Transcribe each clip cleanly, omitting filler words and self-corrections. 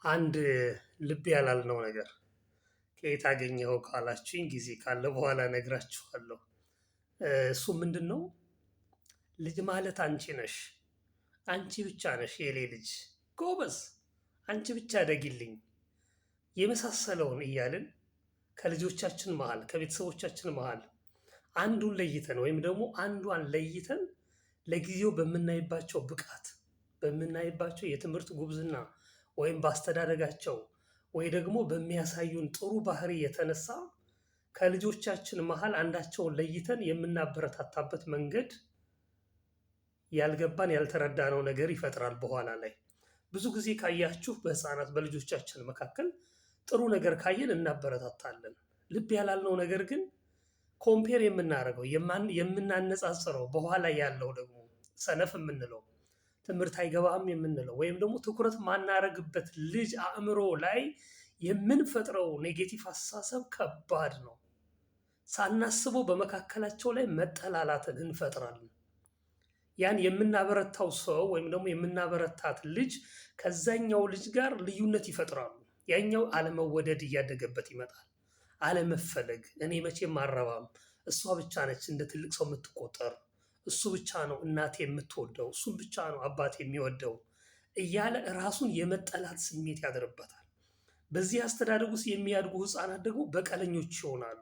አንድ ልብ ያላልነው ነገር ከየት አገኘኸው ካላችሁኝ ጊዜ ካለ በኋላ እነግራችኋለሁ። እሱ ምንድነው? ልጅ ማለት አንቺ ነሽ፣ አንቺ ብቻ ነሽ የኔ ልጅ፣ ጎበዝ፣ አንቺ ብቻ እደጊልኝ የመሳሰለውን እያልን ከልጆቻችን መሃል ከቤተሰቦቻችን መሃል አንዱን ለይተን ወይም ደግሞ አንዷን ለይተን ለጊዜው በምናይባቸው ብቃት፣ በምናይባቸው የትምህርት ጉብዝና ወይም ባስተዳደጋቸው ወይ ደግሞ በሚያሳዩን ጥሩ ባህሪ የተነሳ ከልጆቻችን መሃል አንዳቸውን ለይተን የምናበረታታበት መንገድ ያልገባን ያልተረዳነው ነገር ይፈጥራል። በኋላ ላይ ብዙ ጊዜ ካያችሁ በህፃናት በልጆቻችን መካከል ጥሩ ነገር ካየን እናበረታታለን። ልብ ያላልነው ነገር ግን compare የምናደርገው፣ የምናነጻጽረው፣ በኋላ ያለው ደግሞ ሰነፍ የምንለው፣ ትምህርት አይገባም የምንለው ወይም ደግሞ ትኩረት ማናረግበት ልጅ አእምሮ ላይ የምንፈጥረው negative አስተሳሰብ ከባድ ነው። ሳናስበው በመካከላቸው ላይ መጠላላትን እንፈጥራለን። ያን የምናበረታው ሰው ወይም ደግሞ የምናበረታት ልጅ ከዛኛው ልጅ ጋር ልዩነት ይፈጥራሉ። ያኛው አለመወደድ እያደገበት ይመጣል። አለመፈለግ፣ እኔ መቼም አልረባም፣ እሷ ብቻ ነች እንደ ትልቅ ሰው የምትቆጠር፣ እሱ ብቻ ነው እናቴ የምትወደው፣ እሱም ብቻ ነው አባቴ የሚወደው እያለ ራሱን የመጠላት ስሜት ያድርበታል። በዚህ አስተዳደግ ውስጥ የሚያድጉ ህፃናት ደግሞ በቀለኞች ይሆናሉ።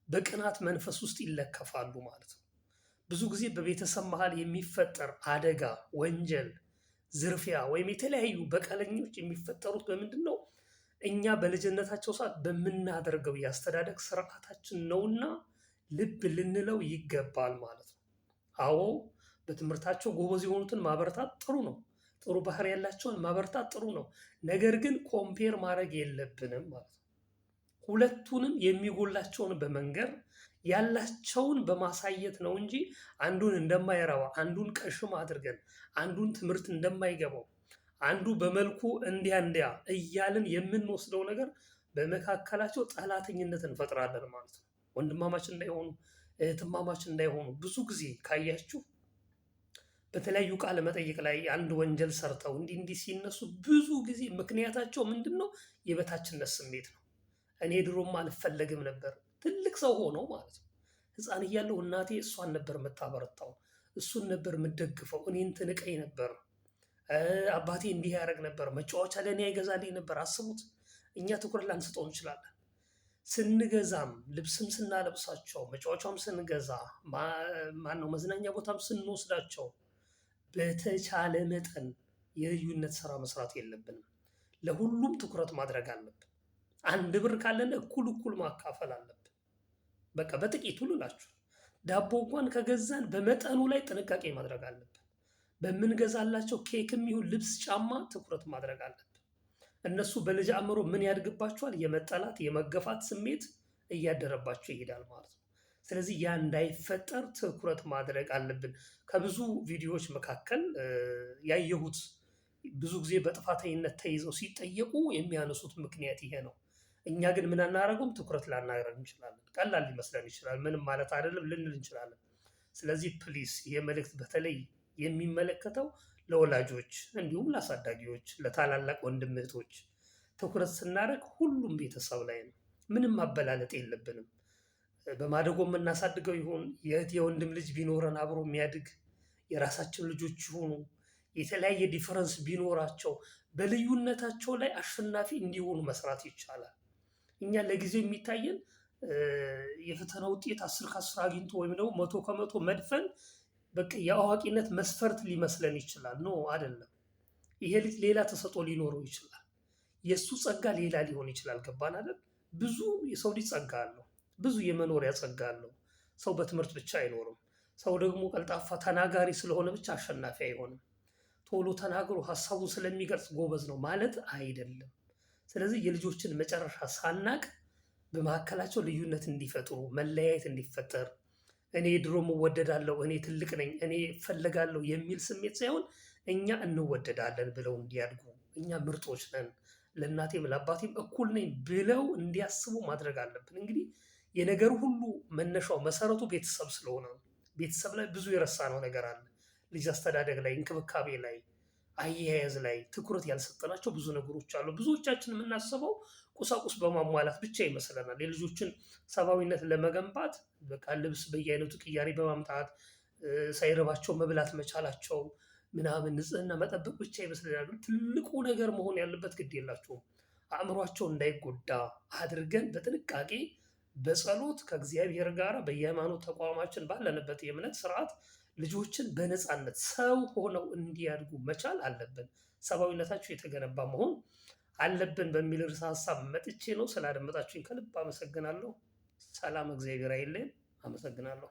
በቅናት መንፈስ ውስጥ ይለከፋሉ ማለት ነው። ብዙ ጊዜ በቤተሰብ መሃል የሚፈጠር አደጋ፣ ወንጀል፣ ዝርፊያ ወይም የተለያዩ በቀለኞች የሚፈጠሩት በምንድን ነው? እኛ በልጅነታቸው ሰዓት በምናደርገው የአስተዳደግ ስርዓታችን ነውና ልብ ልንለው ይገባል ማለት ነው። አዎ፣ በትምህርታቸው ጎበዝ የሆኑትን ማበረታት ጥሩ ነው። ጥሩ ባህሪ ያላቸውን ማበርታት ጥሩ ነው። ነገር ግን compare ማድረግ የለብንም ማለት ነው። ሁለቱንም የሚጎላቸውን በመንገር፣ ያላቸውን በማሳየት ነው እንጂ አንዱን እንደማይረባ፣ አንዱን ቀሽም አድርገን፣ አንዱን ትምህርት እንደማይገባው፣ አንዱ በመልኩ እንዲያ እንዲያ እያልን የምንወስደው ነገር በመካከላቸው ጠላተኝነት እንፈጥራለን ማለት ነው። ወንድማማች እንዳይሆኑ፣ እህትማማች እንዳይሆኑ። ብዙ ጊዜ ካያችሁ በተለያዩ ቃለ መጠይቅ ላይ አንድ ወንጀል ሰርተው እንዲህ እንዲህ ሲነሱ ብዙ ጊዜ ምክንያታቸው ምንድን ነው? የበታችነት ስሜት ነው። እኔ ድሮም አልፈለግም ነበር፣ ትልቅ ሰው ሆነው ማለት ነው። ህፃን እያለሁ እናቴ እሷን ነበር የምታበረታው፣ እሱን ነበር የምደግፈው፣ እኔን ትንቀኝ ነበር። አባቴ እንዲህ ያደርግ ነበር፣ መጫወቻ ለእኔ አይገዛልኝ ነበር። አስቡት፣ እኛ ትኩረት ላንሰጠው እንችላለን። ስንገዛም፣ ልብስም ስናለብሳቸው፣ መጫወቻም ስንገዛ፣ ማነው መዝናኛ ቦታም ስንወስዳቸው በተቻለ መጠን የልዩነት ስራ መስራት የለብንም። ለሁሉም ትኩረት ማድረግ አለብን። አንድ ብር ካለን እኩል እኩል ማካፈል አለብን። በቃ በጥቂቱ ልላችሁ፣ ዳቦ እንኳን ከገዛን በመጠኑ ላይ ጥንቃቄ ማድረግ አለብን። በምንገዛላቸው ኬክም ይሁን ልብስ፣ ጫማ ትኩረት ማድረግ አለብን። እነሱ በልጅ አእምሮ ምን ያድግባቸዋል? የመጠላት የመገፋት ስሜት እያደረባቸው ይሄዳል ማለት ነው። ስለዚህ ያ እንዳይፈጠር ትኩረት ማድረግ አለብን። ከብዙ ቪዲዮዎች መካከል ያየሁት ብዙ ጊዜ በጥፋተኝነት ተይዘው ሲጠየቁ የሚያነሱት ምክንያት ይሄ ነው። እኛ ግን ምን አናደርገውም? ትኩረት ላናደርግ እንችላለን። ቀላል ሊመስለን ይችላል። ምንም ማለት አይደለም ልንል እንችላለን። ስለዚህ please ይሄ መልእክት በተለይ የሚመለከተው ለወላጆች እንዲሁም ለአሳዳጊዎች፣ ለታላላቅ ወንድም እህቶች፣ ትኩረት ስናደርግ ሁሉም ቤተሰብ ላይ ነው። ምንም ማበላለጥ የለብንም። በማደጎ የምናሳድገው ይሁን፣ የእህት የወንድም ልጅ ቢኖረን አብሮ የሚያድግ፣ የራሳችን ልጆች ይሁኑ፣ የተለያየ difference ቢኖራቸው በልዩነታቸው ላይ አሸናፊ እንዲሆኑ መስራት ይቻላል። እኛ ለጊዜው የሚታየን የፈተና ውጤት 10 ከ10 አግኝቶ ወይም ደግሞ 100% መድፈን በቃ የአዋቂነት መስፈርት ሊመስለን ይችላል። No፣ አይደለም። ይሄ ልጅ ሌላ ተሰጥኦ ሊኖረው ይችላል። የእሱ ጸጋ ሌላ ሊሆን ይችላል። ገባን አይደል? ብዙ የሰው ልጅ ጸጋ አለው። ብዙ የመኖሪያ ጸጋ አለው። ሰው በትምህርት ብቻ አይኖርም። ሰው ደግሞ ቀልጣፋ ተናጋሪ ስለሆነ ብቻ አሸናፊ አይሆንም። ቶሎ ተናግሮ ሀሳቡን ስለሚገልጽ ጎበዝ ነው ማለት አይደለም። ስለዚህ የልጆችን መጨረሻ ሳናቅ በመካከላቸው ልዩነት እንዲፈጥሩ፣ መለያየት እንዲፈጠር፣ እኔ ድሮም እወደዳለሁ፣ እኔ ትልቅ ነኝ፣ እኔ እፈለጋለሁ የሚል ስሜት ሳይሆን እኛ እንወደዳለን ብለው እንዲያድጉ፣ እኛ ምርጦች ነን፣ ለእናቴም ለአባቴም እኩል ነኝ ብለው እንዲያስቡ ማድረግ አለብን። እንግዲህ የነገሩ ሁሉ መነሻው መሰረቱ ቤተሰብ ስለሆነ ነው። ቤተሰብ ላይ ብዙ የረሳነው ነገር አለ። ልጅ አስተዳደግ ላይ፣ እንክብካቤ ላይ፣ አያያዝ ላይ ትኩረት ያልሰጠናቸው ብዙ ነገሮች አሉ። ብዙዎቻችን የምናስበው ቁሳቁስ በማሟላት ብቻ ይመስለናል። የልጆችን ሰብአዊነት ለመገንባት በቃ ልብስ በየአይነቱ ቅያሬ በማምጣት፣ ሳይርባቸው መብላት መቻላቸው ምናምን፣ ንጽህና መጠበቅ ብቻ ይመስለናል። ትልቁ ነገር መሆን ያለበት ግድ የላቸውም፣ አእምሯቸው እንዳይጎዳ አድርገን በጥንቃቄ በጸሎት ከእግዚአብሔር ጋር በየሃይማኖት ተቋማችን ባለንበት የእምነት ስርዓት ልጆችን በነፃነት ሰው ሆነው እንዲያድጉ መቻል አለብን። ሰብአዊነታቸው የተገነባ መሆን አለብን በሚል ርዕሰ ሀሳብ መጥቼ ነው። ስላደመጣችሁኝ ከልብ አመሰግናለሁ። ሰላም፣ እግዚአብሔር አይለየን። አመሰግናለሁ።